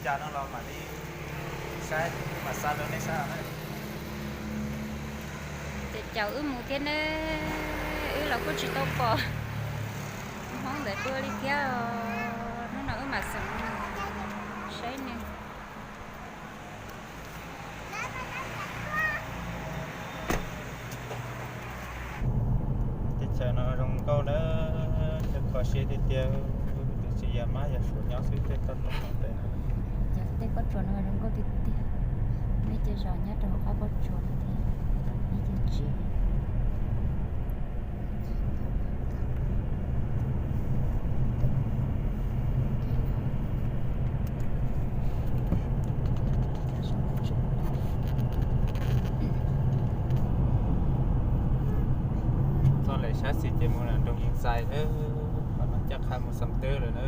cas no los mam li saib, mam xa rau nej saib na. Ces caum wb mus thiab ne, wb los kuj tsis tau pom Hmoob ntawd dua li thiab os. Hnub no wb mam xeem saib ne. Teb chaws no zoo nkauj na, kho siab tiag tiag, tiam sis yog mab yog suav nyob xwb tej toj roob hauv pes no. Cov tej pob tsuas no zoo nkauj tiag tiag, nej cov zos nyob rau hauv qab pob tsuas no thiab, nej cov tsev. Txoj lem sab xis ces mus nram nroog Yees Xais na, qhov no coj qha mus Xam Teb lawm na.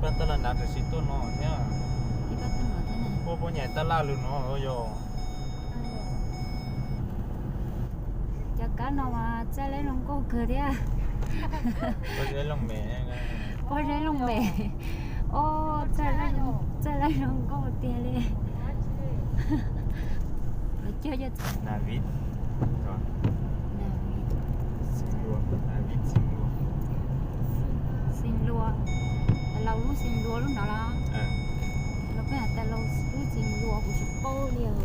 Paj tab laj nav tam sim tuaj no thiab. Ua puas nyaim tab laj lug no yog. Cov kab no mas txaij laib zoo nkauj kawg thiab. Pob zeb looj mem. Pob zeb looj mem. Os, txaij laib zoo nkauj tiag li. Lawv cog cov Navit, Navit, Xeev Luas, Xeev Luas, Xeev Luas, laus lub Xeev Luas lub no los? Los peb hais tias laus lub Xeev Luas kuv tsis paub li os.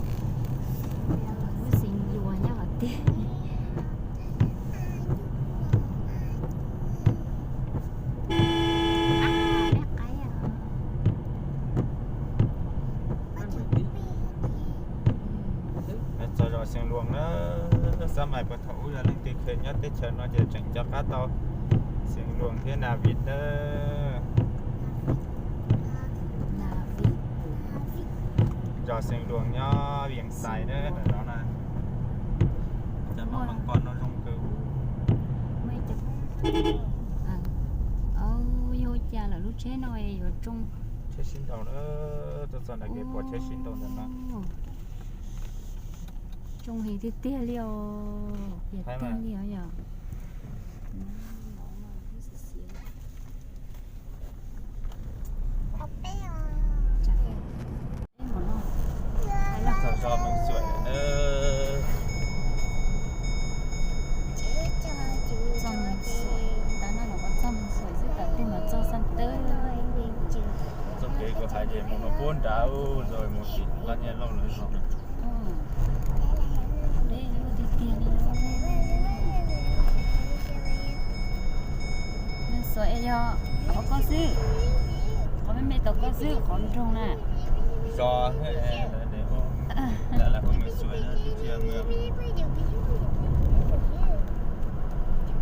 Lub Xeev Luas nyob qhov twg? Txog zos Xeev Luas na, xab mais puag thaum ub yog leej twg kheev nyob teb chaws no ces tseem nco qab tau Xeev Luas thiab Navit na. Zos Xeev Luas nyob Yees Xais na, ntawm no na. Cov maj pom no zoo kawg. Yog ua cas lawm lub tsheb no yuav tsoo? Tsheb sib nraus na, tuaj txog ntawm kev pom tsheb sib nraus ntawm no. Tsoo heev tiag tiag li os, tiag tiag li os yom. Txog zos Mees Xuaim na. Txog Mees Xuaim, tas no los txog Mees Xuaim xwb, tam twg mas txog Xam Teb. Txoj kev kuv hais ces mus no puag nrad, zos mus tim Laj Nyaj Lauj lawv zos. Deb luaj tiag tiag li. Mees Xuaim yog qhov koj xwb, qhov me me tom koj xwb, qhov nroog na. Zos, lawv hu Mees Xuaim na, tsis yog Mees.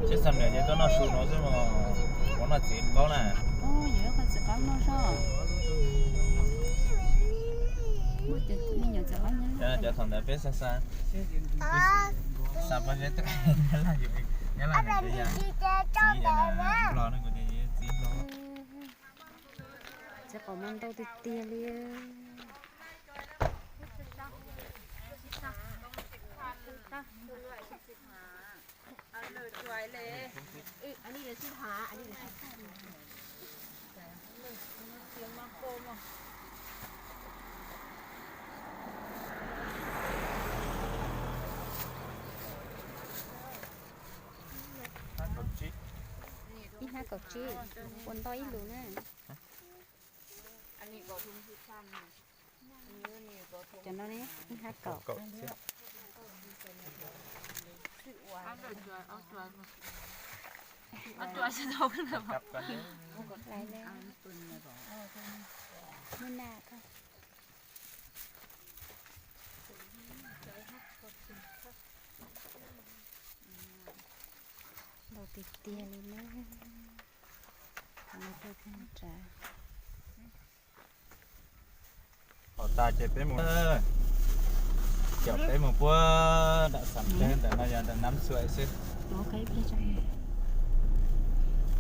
Tsheb Xam Nuas ces tuaj noj su no xwb mas, ua noj txiv qaub na. Yog ib qho txiv qaub noj soj. Cov thaum ntawd peb xa xa, xa pob zeb tuaj, Nyab Laj yus, Nyab Laj nws tias yog txiv los no, kuv tias yog txiv hlo. Txiv qaub mas ntau tiag tiag li. Ib hnab kaum tsib, ua ntau ib lus na. Cov no ne, ib hnab kaum. Lais le. Muaj na koj. Ntau tiag tiag li na. Qhov no rau pem nrad. Haus tas ces peb mus, caum peb mus puag nram Xam Teb, ntawm no yog nram Nab Xuaim xwb.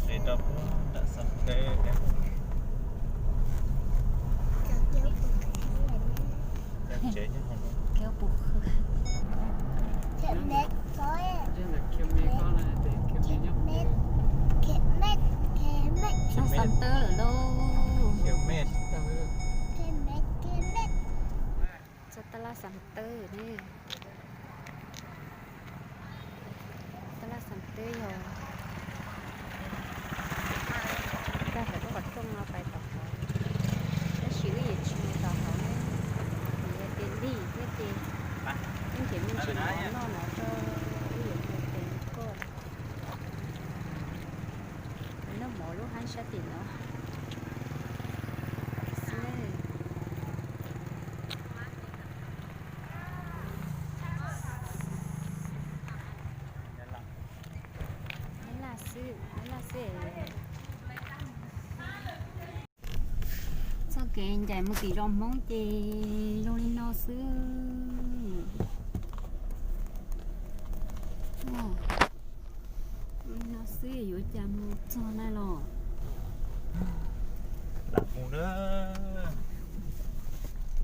Ces rau puag nram Xam Teb thiab. Tsev nyob hauv no. Txog Xam Teb lawm lauj. Tawb ne, tab laj xeem teb yog tag hauv lub qhov rooj no pais tom hauv, tab sis wb yuav tsis mus tom hauv ne, vim yog tias lig thiab ces wb nrhiav me ntsis mov noj no rau wb yuav mus tes koj. Noj mov lub hab sab tim no xwb. Nyob laj xwb, nyob laj xwb. Txoj kev ncaim mus tim zos Hmoob ces zoo li no xwb. Zoo li no xwb yuav cas mus txog na los. Lam mus na.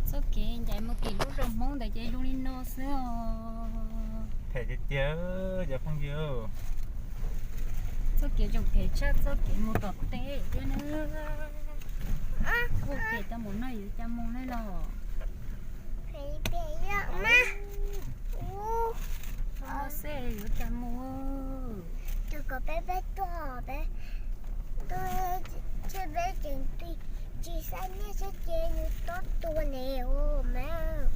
Txoj kev ncaim mus tim lub zos Hmoob ntawd ces zoo li no xwb os. Phem tiag tiag cov phooj ywg. Txoj kev zoo phem tshaj txoj kev mus tom teb thiab na. Ua phem tau mus no yuav cas mus na los. Xwb yuav cas mus. Tus kom peb peb tuaj peb tuaj, peb tseem tsis xav nyiaj seb ces nws tob tua ne os mas.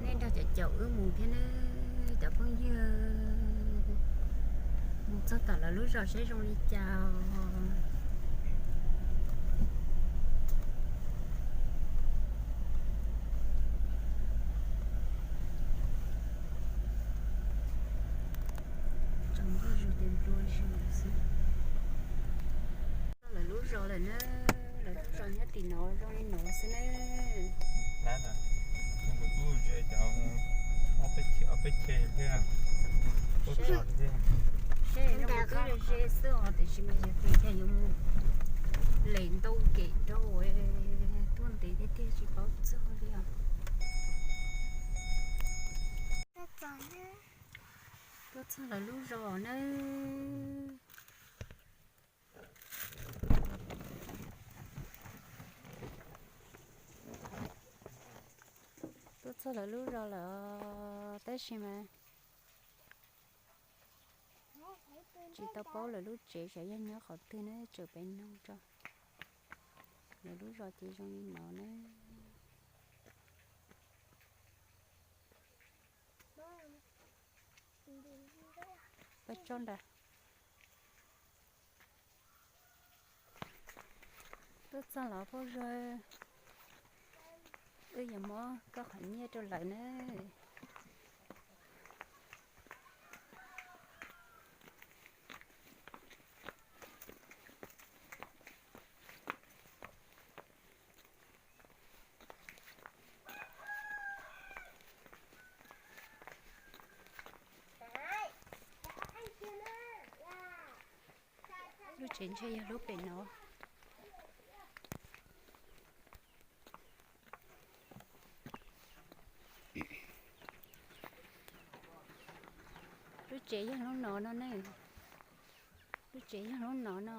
Nej nrog cov caum wb mus thiab na, cov phooj ywg. Mus txog tom lawv lub zos seb zoo li cas. Tsoom zuj zus ces nplua zis xwb. Lawv lub zos lawm na, lawv lub zos nyob tim no zoo li no xwb na. Ob peb che, ob peb che thiab, ub txog thiab. Seb zoo li twb ze ze xwb os, tiam sis mas yog tim cas yuav mus lem ntau kem rau tuaj ntev tiag tiag tsis paub txog li os. Tuaj txog lawv lub zos na. Tuaj txog lawv lub zos lawm, tab sis mas tsis tau paub lawv lub tsev xyov yog nyob qhov twg na, tseem pem noog tso. Lawv lub zos ces zoo li no na. Pab tsob nrag. Tuaj txog los phooj ywg, wb yuav muab koj qhov nyiaj rau lawv na. Lub tsev ntshe yog lub pem no. Lub tsev yog lub no no ne. Lub tsev yog lub no no.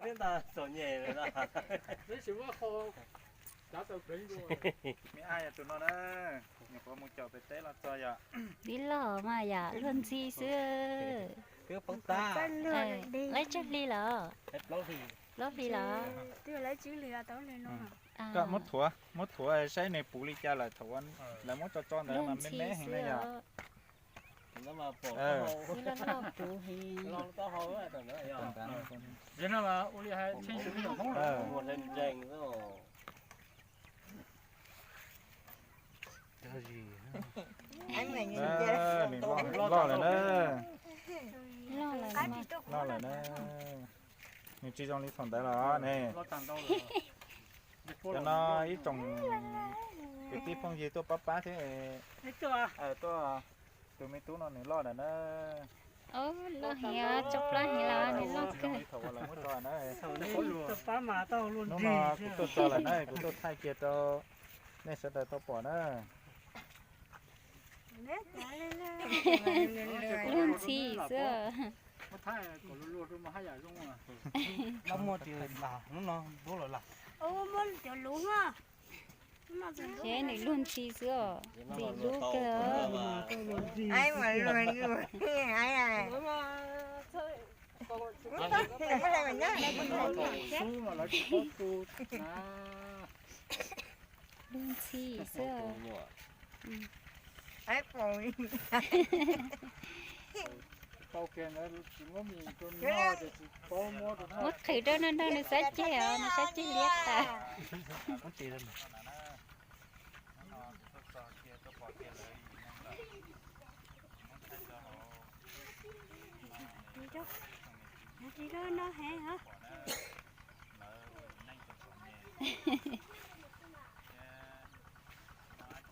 Ib txwm muab qho cav tau pleev dua. Me ab yog tus no na, nyuam qhuav mus caum pem teb los txog yom. Tib loj mas yom, luag ntxhi xwb. Laib tsawg hli lawm? Plaub hli lawm. Koj muab thuav, muab thuav saib nws puv li cas lawm thaum lawv muab tso tso ntawd mas me me heev na yom. Nws loj lawm na. Loj lawm na. Nws tsis zoo li thaum ntawd los ne. Cov no ib tsoom kwv tij phooj ywg tuaj pab pab thiab. Tuaj, tus me tub no nws loj lawm na. Loj heev, tso plab heev los nws loj kawg. Hnub no kuv tuaj txog lawm na, kuv tuaj thaij kiag rau nej sawv daws tau pom na. Luag ntxhi xwb. Seb nws luag ntxhi xwb os, ntxim dub kawg. Luag ntxhi xwb. Muab qhwv rau nrog nws xav ceg os, nws xav ceg liab tas.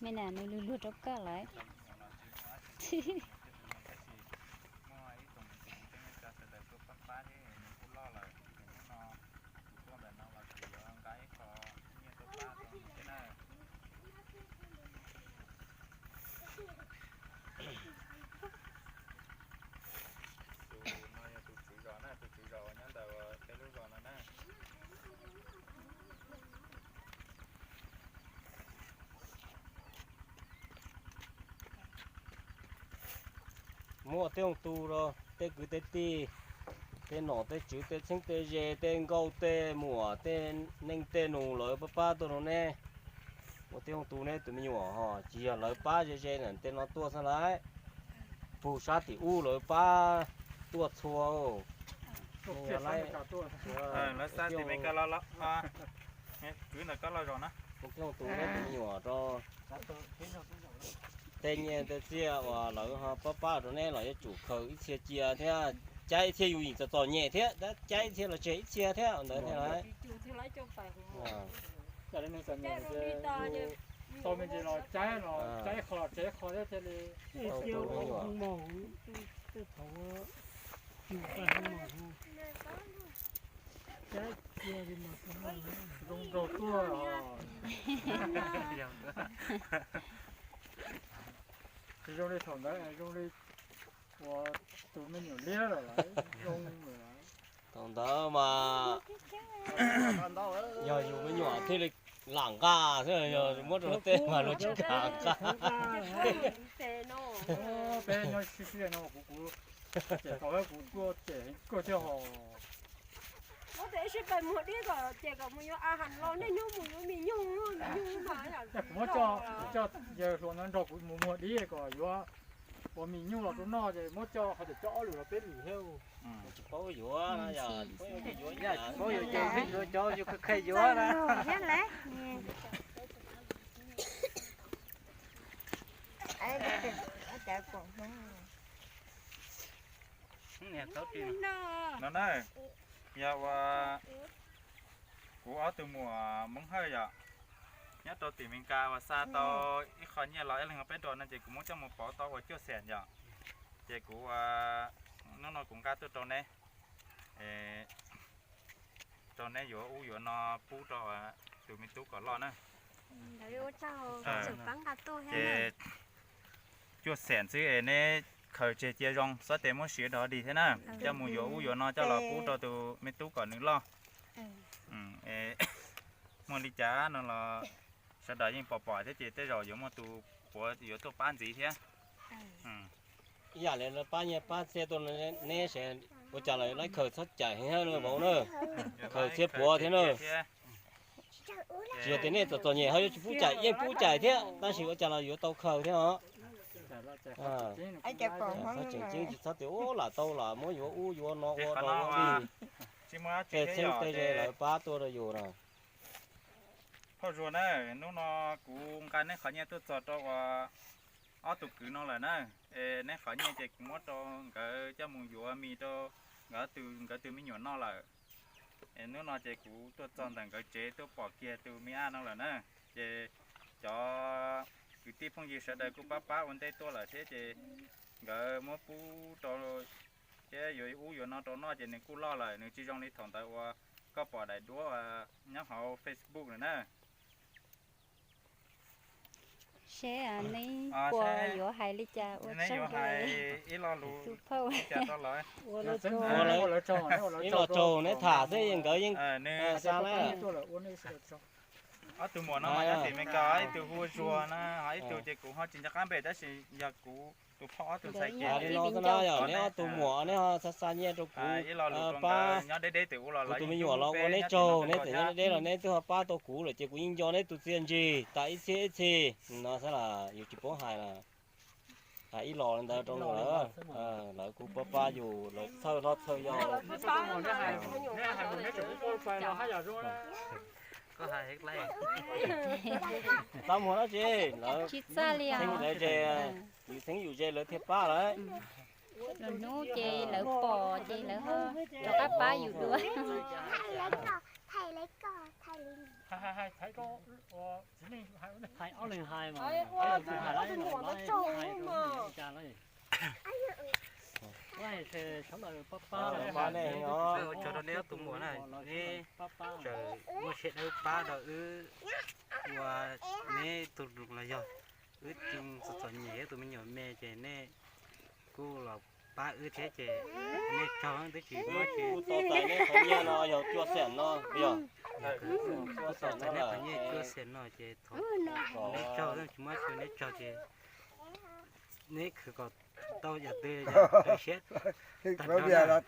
Me na, nws luag luag rau koj lawm. Tus no yog tus tswv zos na, tus tswv zos uas nyob ntawm peb lub zos no na. Muab ua tej tus rau tej kwv tej tij, tej nom tej tswv, tej txheeb tej ze, tej nkauj tej muam, tej neej tej nus lawv pab pab tuaj rau neb. Ua tej tus neb tus me nyuam ho tsis yog lawv pab ze ze ntawm tej no tuaj xwb lauj. Pug sab tim ub lawv pab tuaj txhua. Lawv xa tim Meskas los, kwv ntawm koj loj zos na. Ua tej tus neb tus me nyuam rau tej nyiaj tej txiaj uas lawv ho pab pab rau neb los yuav tsum khaws ib txhia cia thiab, caij ib txhia yus yim txom txom nyem thiab, caij ib txhia los tseg ib txhia thiab ntawd thiab lauj. Tau me ntsis los caij los caij qho tseg qho thiab thiaj li. Zoo nraug tuaj. Tsis zoo li thaum ntawd, zoo li ua tus me nyuam liab lawm, zoo lawm. Thaum ntawd mas yog yus me nyuam thiaj li lam nqa xwb, yog muab rau luag tej mas luag tsis kam nqa. Peb nyob sib sib no kuv, kuv cem tau kuv tuaj cem kawg thiab hos. Muab tes ib sij pais muag dib kom ces kom mus yuav a has los niaj hnub mus yuav me nyuj, me nyuj mas yam kuv muab coj, coj yawg hluas no nrog kuv mus muag dib kom yuav ua me nyuj los rau noj ces muab coj qhov tias coj ob lwm los peb lwm thiab. Tsis paub yuav, yog tsis paub yuav ces yuav cov yus khev khev yuav na. No na, yog ua kuv ob tug muam Hmoob Hawj yom, nyob rau tim Meskas uas xa tau ib qho nyiaj los ib leeg peb nrog no ces kuv muab coj mus pauv tau ua cuaj xees yom. Ces kuv ua, hnub no kuv nqa tuaj rau neb, rau neb yuav ub yuav no pub rau tus me tub kom loj na. Ces cuaj xees xwb es neb khaws tseg cia zoo, xob tes muab siv rau dig thiab na, coj mus yuav ub yuav no coj los pub rau tus me tub kom nws loj. Muaj li cas no los sawv daws yeej pom pom thiab ces tej zaum yuav muaj tus puav yuav tuaj pab ntxiv thiab. Ib yam li lawv pab nyiaj pab txiaj tuaj neb, ua cas lawv laib khaws txhob cais heev na vauv na, khaws txhiab puav thiab na. Tsis yog tias nej txom txom nyem ho yuav tsis pub cais, yeej pub cais thiab, tab sis ua cas los yuav tau khaws thiab os. Txhob tseem ceeb, tsis txhob tias ub lam tau lam muab yuav ub yuav no ua rau ua li. Tej txheeb tej ze lawv pab tuaj rau yus na. Phauj Zuag na, hnub no kuv nqa neb qhov nyiaj tuaj txog rau uas ob tug kwv no lawm na. Es neb qhov nyiaj ces kuv muab rau nkawd coj mus yuav mis rau nkawd tus, nkawd tus me nyuam noj lawm. Es hnub no ces kuv tuaj txog ntawm nkawd tsev tuaj pom kiag tus me ab no lawm na. Ces cov kwv tij phooj ywg sawv daws kuj pab pab ua ntej tuaj lawm thiab ces nkawd muab pub rau Thiab yuav ub yuav no rau noj ces nws kuj loj lawm, nws tsis zoo li thaum ntawd uas koj pom daim duab nyob hauv Facebook na. Seb neb puas yuav hais li cas ua tsaug rau ib lo lus li cas rau lawv. Ib lo tsaug neb tham xwb nkawd yeej xa lawm. Ob tug muam no mas nyob tim Meskas, ib tug hu ua Zuag na, ho ib tug ces kuv ho tsis nco qab npe tab sis yog kuv tus phauj ob tug ntxhais ces li no xwb na, yog neb ob tug muam neb ho xa xa nyiaj rau kuv, ib lo lus rau nkawd nyob deb deb tim ub los kuv tus me nyuam los ua neb tsaug, neb tseem nyob deb deb los neb twb ho pab tau kuv lawm ces kuv yeej nco neb tus txiaj ntsig tas ib txhiab ib txhis no xwb las yus tsis paub hais lawm. Hais ib los li ntawd rau lawv, lawv kuj pab pab yus, lawv txhawj hlob txhawj yau. Txaj muag dab tsi, lawv txheeb lawv ze, yus txheeb yus ze lawv thiaj pab lawm. Lwm hnub ces lawv pom ces lawv ho rov qab pab yus dua. Ua tsaug rau neb ob tug muam na, neb tseem muaj siab dawb pab rau wb ua neb tug los yog wb tseem txom txom nyem tus me nyuam me ces neb kuj los pab wb thiab ces neb tsaug twb tsis muab tsis tau txais neb qhov nyiaj no yog cuaj xees no yog. Kuj tau txais neb qhov nyiaj cuaj xees no ces thov neb tsaug, tsis muab tsis neb tsaug ces neb khwv kom tau yam twg siab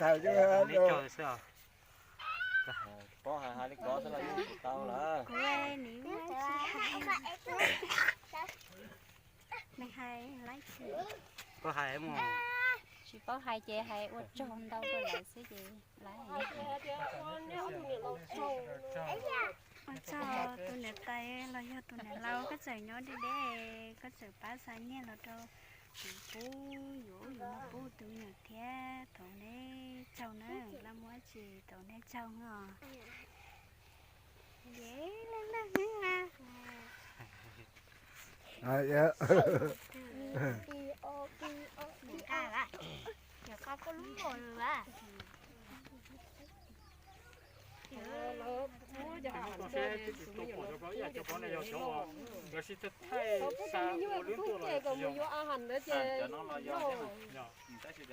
tag nrho neb tsaug xwb os. Paub hais hais li ko xwb los yeej tsis tau lawm. Paub hais, tsis paub hais ces hais ua tsaug ntau rau lawv xwb ces lawv. Ua tsaug tus niam tais los yog tus niam laus, koj tseem nyob deb deb, koj tseem pab xa nyiaj los rau kuv pub yuav ub yuav no pub tus me nyuam thiab, thov neb tsaug na, laj muab tsis thov neb tsaug os.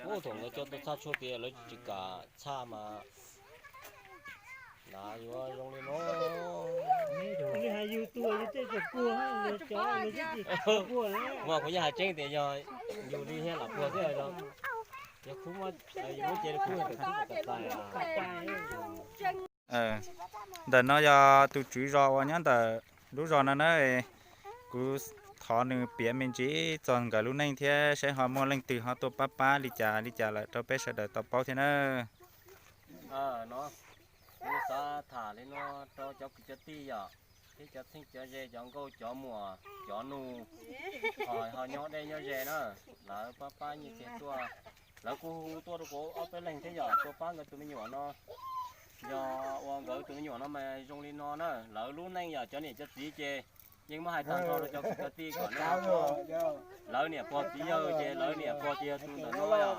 Ub, thaum nkawd coj tuaj txhaj tshuaj tias lawv tsis kam txhaj mas na yuav zoo li no. Mas kuv yeej hais tseeb tias yog yus li thiab lam puag xwb os. Yog khub, yus muab cev li khub, khub kom txais. Ntawm no yog tus tswv zos uas nyob ntawm lub zos no na, kuv thov nws piav me ntsis txog nkawd lub neej thiab saib ho muaj leej twg ho tuaj pab pab li cas li cas lawm rau peb sawv daws tau paub thiab na. No, kuv xav tham li no rau cov kwv cov tij yom, thiab cov txheeb cov ze, cov nkauj cov muam, cov nus, ho nyob deb nyob ze na, lawv pab pab nyiaj txiag tuaj. Lawv kuj hu tuaj rau kuv ob peb leeg thiab yom, tuaj pab nkawd tus me nyuam no. Yog ua nkawd tus me nyuam no mas zoo li no na, lawv lub neej yog cov niam cov txiv ces yeej muab hais tag nrho rau cov kwv cov tij kom neb, lawv niam pog txiv yawg ces lawv niam pog ces yog tus ntawm no yom.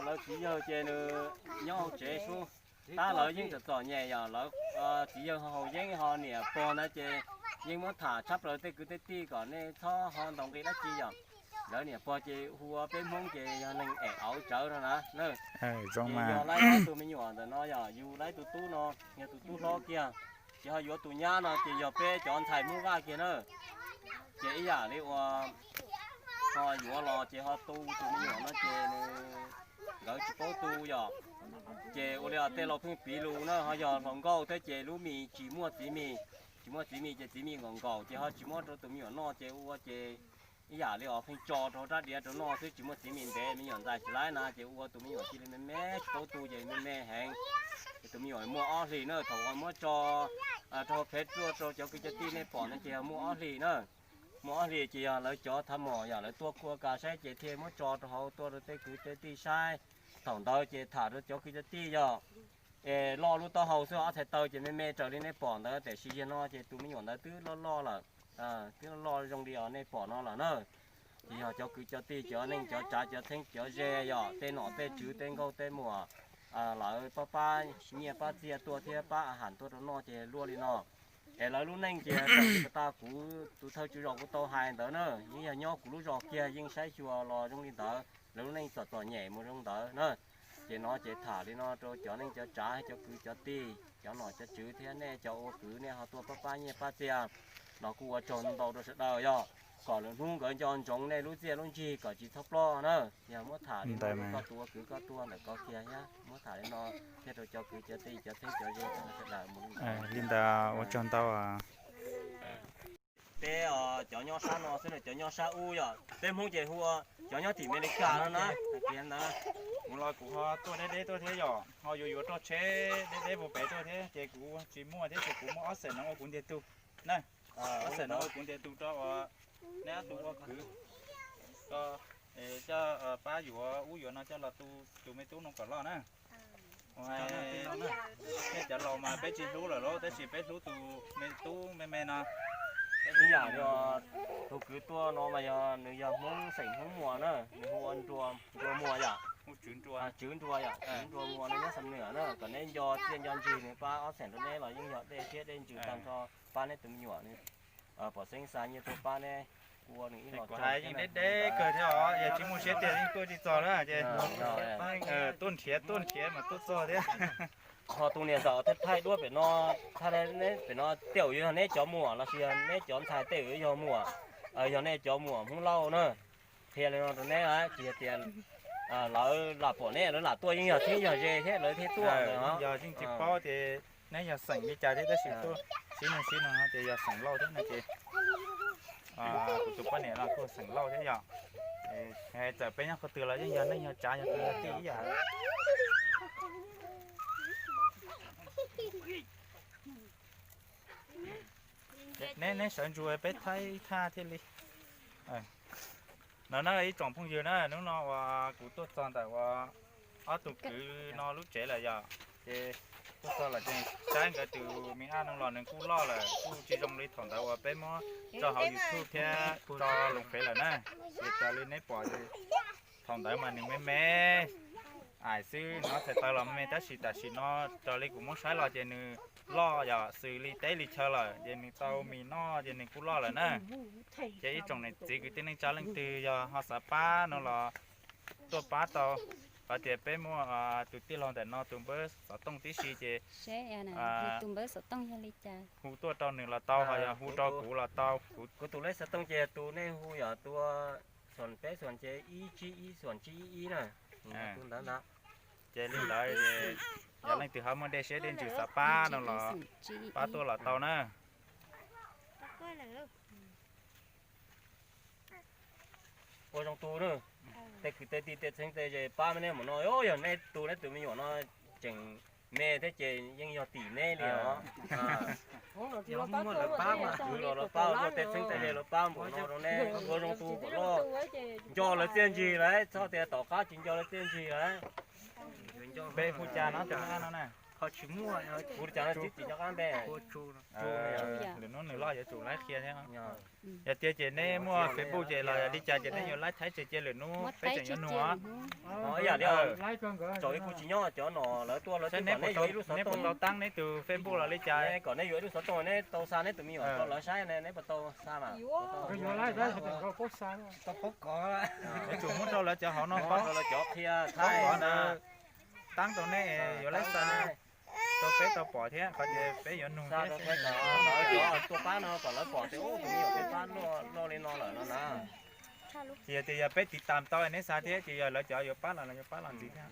Lawv txiv yawg ces nws nyob hauv tsev xwb, tab lawv yeej txom txom nyem yom, lawv txiv yawg haus yeeb ho niam pog ntawd ces yeej muab tham tshaj plaws tej kwv tej tij kom nej txhob ho ntaus nqi dab tsi yom. Lawv niam pog ces hu ua peb Hmoob ces yog neeg em auv tsawv no na. Ces yog laib tus me nyuam ntawm no yog yus laib tus tub no, yog tus tub hlob kiag. Ces ho yuav tus nyab no ces yog peb cov ntxhais Hmoob Vaj kiag na. Ces ib yam li uas ho yuav los ces ho tu tus me nyuam no ces nws, nkawd tsis paub tu yom. Ces ua li os tej laus pheej piv lus na, ho yog hluas nkauj thiab ces lub mis tsis muaj txiv mis, tsis muaj txiv mis ces txiv mis nkaum nkaum ces ho tsis muab rau tus me nyuam noj ces ua ces ib yam li os pheej tso rau rab diav rau noj xwb, tsis muaj txiv mis ntev, me nyuam ntxais tsis laib na ces ua tus me nyuam cia li me me tsis paub tu ces me me heev. Ces tus me nyuam muaj ob hlis na, thaum uas muab tso rau phev ruaj rau cov kwv cov tij nej pom no ces yog muaj ob hlis na. Muaj ob hlis ces yog lawv cov thav mom yog lawv tuaj kuaj kas saib ces thiaj muab tso rau hauv tuaj rau tej kwv tej tij saib. Thaum ntawd ces tham rau cov kwv cov tij yog es loj lub taub hau xwb, ob txhais taw ces me me raws li nej pom ntawd, tiam sis yog no ces tus me nyuam ntawd twb loj loj lawm, twb loj loj zoo li os nej pom no lawm na. Ces yog cov kwv cov tij, cov neej cov tsav, cov txheeb cov ze, yog tej nom tej tswv, tej nkauj tej muam, lawv pab pab nyiaj pab txiaj tuaj thiab pab a has tuaj rau noj ces luaj li no. Es lawv lub neej ces tau li ko tag kuv tus thawj tswv zos kuv tau hais ntawd na, yeej yog nyob kuv lub zos kiag yeej saib xyuas los zoo li ntawd, lawv lub neej txom txom nyem mus zoo ntawd na. Ces no ces tham li no rau cov neej cov tsav, cov kwv cov tij, cov nom cov tswv thiab nej cov ua kwv nej ho tuaj pab pab nyiaj pab txiaj los kuj ua tsaug ntau rau sawv daws, yog kom lwm hnub nkawd nco ntsoov nej lub txiaj lub ntsig kom tsis txhob ploj na. Yog muab tham li no rau koj tus ua kwv koj tuaj ntawm ko kiag thiab muab tham li no thiab rau cov kwv cov tij cov txheeb cov ze sawv daws mus li ntawd. Li ntawd ua tsaug ntau. Peb cov nyob sab no xwb na, cov nyob sab ub yog peb Hmoob ces hu ua cov nyob tim Amelikas no na. Kuv los kuv ho tuaj deb deb tuaj thiab yom, ho yuav yuav roj tsheb deb deb puag pem tuaj thiab ces kuv tsis muaj thiab ces kuv muab ob xeem no ua kuv ntiag tug na. Ob xeem no ua kuv ntiag tug rau uas nej ob tug ua kwv, coj pab yuav ub yuav no coj los tu tus me tub no kom loj na. Ua, nej cov laus mas peb tsis hlub lawm lauj, tab sis peb hlub tus me tub me me no. Ib yam yog tus kwv tuaj no mas yog nws yog Hmoob xeem Hmoob Muas na, nws hu ua Nruas Muas yom. Hu Tswv Nruas, Tswv Nruas yom, Tswv Nruas Muas no nyob Xam Nuam na. Kom neb nco txiaj nco ntsig nws pab ob xeem rau neb los yeej yog dej siab dej ntsws tag nrho, pab neb tus me nyuam. Pom xeeb xa nyiaj tuaj pab neb, ua nws ib los kuv hais yeej deb deb kawg thiab os, yog tsis muaj siab tiag yeej tuaj tsis txog na ces tuaj nrhiav tuaj nrhiav mas tuaj txog thiab. Ho tus niam zaum thiab thaij duab pem no, thaij neb pem no tej zaum yuav yog neb cov muam los sis yog neb cov ntxhais tej zaum yuav yog muam, yog nej cov muam Hmoob Lauj na. Qhia li no rau neb, tsis yog tias lawv lam pom neb lawv lam tuaj, yeej yog txheeb yog ze thiab lawv thiaj tuaj. Yog yeej tsis paub tias neb yog xeem li cas thiab tab sis tuaj sib nug sib nug no ces yog xeem Lauj thiab no ces kuv tus poj niam no kuj xeem Lauj thiab yom. Txawm peb nyob qhov twg los yeej yog neej yog tsav yog kwv yog tij ib yam. Neb, neb sawv ntsug peb thaij ib thaj thiaj li. No na ib tsoom phooj ywg na, hnub no uas kuv tuaj txog ntawm uas ob tug kwv no lub tsev lawm yom, ces tuaj txog lawm ces saib nkawd tus me ab no los nws kuj loj lawm, kuj tsis zoo li thaum ntawd uas peb muab tso hauv YouTube thiab tso loo fev lawm na. Ces raws li neb pom ces thaum ntawd mas nws me me aim xwb, hnov txhais taw los me me, tab sis tam sim no raws li kuv muab saib los ces nws loj yom, xws li teb li chaw lawm, ces nws tau mis noj ces nws kuj loj lawm na. Ces ib tsoom niam txiv kwv tij neej tsa leej twg yog ho xav pab no los tuaj pab tau, hais tias peb muaj tus tij laug ntawm no tus npawb xov tooj tib si ces tus npawb xov tooj yog li cas hu tuaj rau nws los tau, ho yog hu rau kuv los tau. Kuv tus lej xov tooj ces tus nej hu yog tus xoom peb xoom ces ib tsib ib xoom tsib ib ib na. Tus ntawd ntag. Ces li ntawd yog leej twg ho muaj dej siab dej ntsws xav pab no los pab tuaj los tau na. Ua zoo tu na, tej kwv tej tij tej txheeb tej ze pab neb mus no, yog neb tu neb tus me nyuam no tseem me thiab ces yeej yog tim neb li os. Kwv los lawv pab, tej txheeb tej ze lawv pab npaum no rau neb, ua zoo tu kom loj, nco lawv txiaj ntsig lawm, txhob tias tom qab tsis nco lawv txiaj ntsig lawm. Npe hu cas no, tus me ab no na? Kuv li cas no tsis tsis nco qab npe. Lwm hnub nws loj yuav tsum laib qhia thiab. Yog tiag ces neb muaj Facebook ces los li cas ces neb yuav laib thaib tseg cia lwm hnub peb tseem yuav nug. Ib yam li tsaus ib kuj tsis nyob cov no lawv tuaj lawv twb kom neb yuav ib lub xov tooj, tau taab neb tus Facebook los li cas, kom neb yuav ib lub xov tooj neb tau xa neb tus me nyuam rau lawv saib ne, neb puas tau xa mas? Yuav tsum muab rau lawv cov hauv no paub, lawv cov qhia thaib na, taab rau neb yuav laib xa rau peb tau pom thiab qhov tias peb yuav nug thiab. Lawv cov tuaj pab no kom lawv pom tias tus me nyuam peb pab loj li no lawm no na. Ces yog tias yog peb tiv tam tau neb xa thiab ces yog lawv cov yuav pab los lawv yuav pab los ntxiv thiab.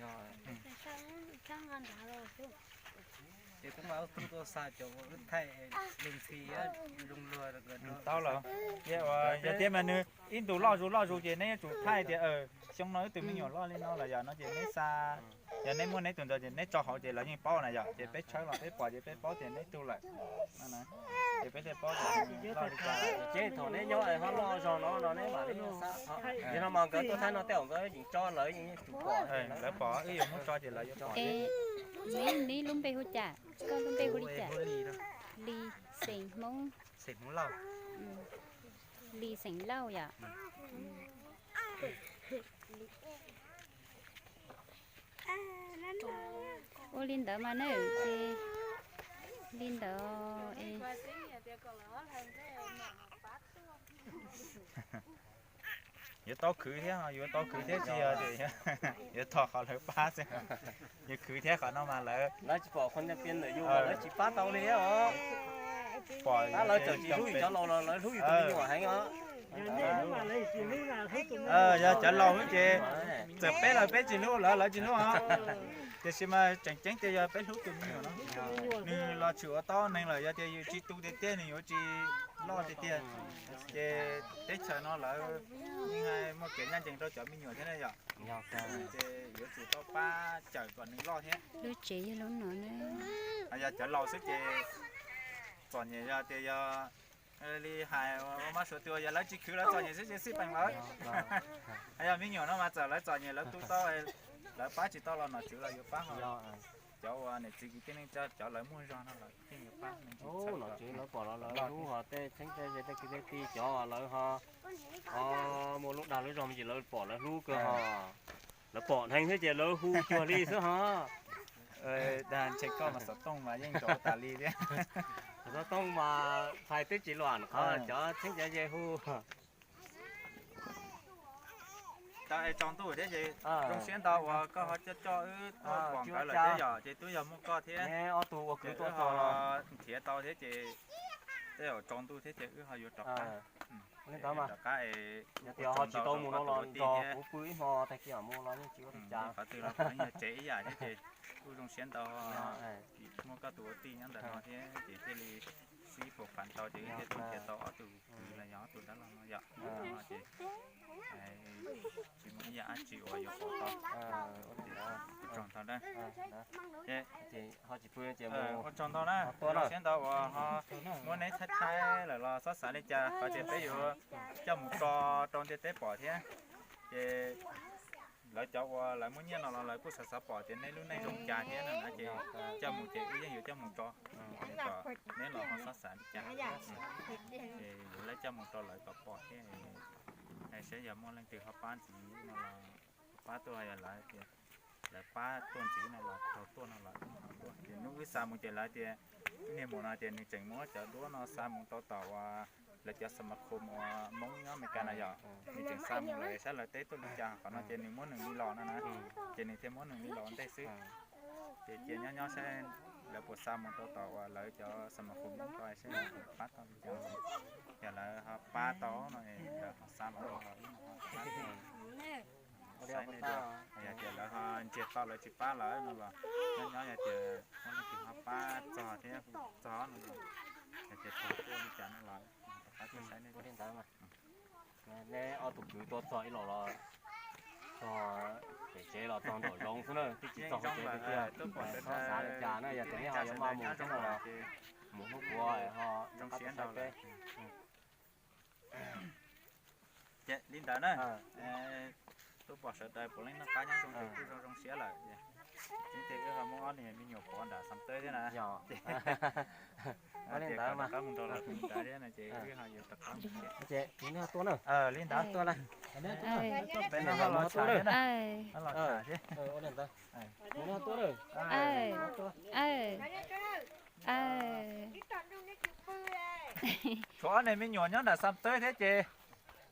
Tau los, yog tias mas nws ib ntus loj zus loj zus ces neb yuav tsum thaij tias xyoo no wb tus me nyuam loj li no los yog no ces neb xa, yog neb muaj neb tus ntawd ces neb tso hauv ces lawv yeej paub na yom, ces peb tshawb los peb pom ces peb paub tias neb tug lawm. Ces peb thiaj paub tias loj li cas. Ces thaum neb nyob ho loj zog no no neb mam li xa. Yog no mas nkawd tuaj thaij no tej zaum nkawd yeej tso lawv yeej tsum pom. Lawv pom wb yuav muab tso ces lawv yuav pom. Neb lub npe hu cas? Koj lub npe hu li cas? Lis, xeem Hmoob. Lis xeem Lauj yom. Ua li ntawd mas ne, ces li ntawd es yuav tau khwv thiab, yuav tau khwv thiab tsis yog tias yuav thov qhov lawv pab xwb, yuav khwv thiab qhov no mas lawv, lawv tsis pom qhov ntawd pia ntawm yus, lawv tsis pab tau li thiab os. Pom lawv txawm tsis hlub yus cov laus los lawv hlub yus tus me nyuam heev os. Yog cov laus xwb ces txawm peb los peb tsis hlub lawv, lawv tsis hlub os. Tiam sis mas tseem ceeb tias yog peb hlub tus me nyuam no, nws los tshwm ua tau neeg lawm, yog tias yus tsis tu tiag tiag nws yuav tsis loj tiag tiag. Ces teb chaws no lawv yeej muaj kev ncaj ncees rau cov me nyuam thiab na yom. Ces yuav tsum tau pab cawm kom nws loj thiab. Lub tsev yog lub no na. Yog cov laus xwb ces txom nyem, yog tias yog li hais ua mab suav twg yog lawv tsis khwv lawv txom nyem xwb ces xij peem lawv. Yog me nyuam no mas txawm lawv txom nyem lawv tu tau, lawv pab tsis tau los nom tswv los yuav pab ho. Cov uas niam txiv kwv tij neej tsa cov lawv muaj zog no los yeej yuav pab. Nom tswv lawv pom los lawv hlub ho, tej txheeb tej ze tej kwv tej tij cov lawv ho, ho muaj lub dag lub zog me ntsis lawv pom lawv hlub kawg ho. Lawv pom heev thiab ces lawv hu cuag li xwb ho. Dag ntshe koj mas xov tooj mas yeej nrov tas li thiab. Xov tooj mas hais twb tsis luam qhov cov txheeb cov ze hu. Tau es tsaus ntuj thiab ces zoo siab ntau uas koj ho coj coj wb tuaj pom nkawd lawm thiab yom, ces twb yog muaj koj thiab ob tug ua kwv tuaj tog los nrhiav tau thiab ces tej zaum tsaus ntuj thiab ces wb ho yuav rov qab. Rov qab es yog tias ho tsis tau mus no los nrog kuv pw ib hmo tag kis mus los yeej tsis ua li cas. Qhov twg los kuv yog tsev ib yam thiab ces kuj zoo siab ntau muaj koj tus ua tij nyob ntawm no thiab ces thiaj li sib pab pab tau ces wb thiaj tuaj nrhiav tau ob tug kwv los yog ob tug dab laug no yom. Ces tsis muaj ib yam dab tsi uas yuav pom tau. Ua tsaug ntau na. Ua tsaug ntau na, zoo siab ntau uas ho muab neb thaij thaij lawm los xob xav li cas, qhov tias peb yuav coj mus tso rau ntiaj teb pom thiab. Ces lawv cov uas lawv muaj nyiaj no los lawv kuj xav xav pom tias neb lub neej zoo cas thiab no na, ces coj mus ces wb yeej yuav coj mus tso kom neb los ho xob xav li cas. Ces yuav coj mus rau lawv kom pom thiab. Saib yog muaj leej twg ho pab ntxiv no los pab tuaj, yog lawv tias lawv pab tuaj ntxiv no los tau tuaj no los tuaj. Ces hnub wb xa mus ces lawv tias, wb niag maum no tias nws tseem muab cov duab no xa mus rau tom uas lawv cov xas mas khum uas Hmoob nyob Amelikas na yom. Nws tseem xa mus lawm saib lawv teb tuaj li cas, qhov no ces nws muab nws li los no na, ces nws thiaj muab nws li los ua ntej xwb. Ces cia nyob nyob saib lawv puas xa mus rau tom uas lawv cov xas mas khum Hmoob ko saib lawv pab tau li cas. Yog lawv ho pab tau no lawv ho xa los no los wb ho pab. Saib nej dua, yog tias lawv ho ntsiag to lawv tsis pab lawm no los nyob nyob, yog tias muaj leej twg ho pab txog thiab txog no los, yog tias txog tuaj li cas no los rov qab tuaj saib nej. Neb ob tug kwv tuaj txog ib los los txog pem tsev los txog nraum zoov xwb na, twb tsis txog hauv tsev tiag tiag. Xob xav li cas na, yog tias neb ho yuav maj mus thiab no los mus hnub puav ho rov qab tuaj saib peb. Ces li ntawd na, tuaj pom sawv daws puav leej noj qab nyob zoo ces kuj zoo zoo siab lawm. Ces wb ho muab ob niag me nyuam pov nram Xam Tawb thiab na. Ces rov qab mus nrog lawv mus nrad thiab no ces wb ho yuav rov qab mus. Li ntawd tuaj na. Peb no los tsham thiab na. Los tsham thiab. Tshuav ob niag me nyuam nyob nram Xam Tawb thiab ces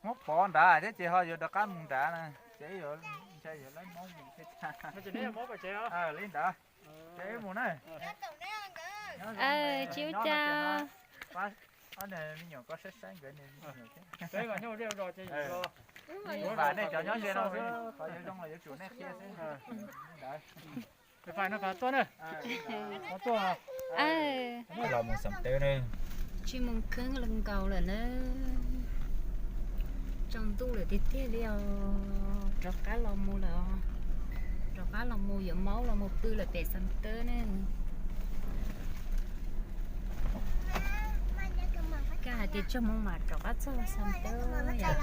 muab pov nrad thiab ces ho yuav rov qab mus nrad na. Ces ib yuav ntshe yuav lawv Hmoob mus thiab cas. Li ntawd, ces wb mus na. Tsis ua cas. Ob niag me nyuam ko saib saib nkawd niag me nyuam thiab. Vam nej cov nyob ze no xwb, qhov yuav zoo los yuav tsum nej qhia xwb. Li ntawd. Los mus Xam Tawb na. Tsis mus kheeb los nkaus lawm na. Tsaus ntuj lawm tiag tiag li os. Rov qab los mus lawm os. Rov qab los mus yuav maub los mus pw lawm pem Xam Tawb na. Koj hais tias tsawg moos mam rov qab txog Xam Tawb yom?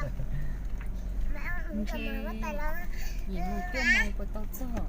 Ntshe yim moos cuaj moos puas tau txog.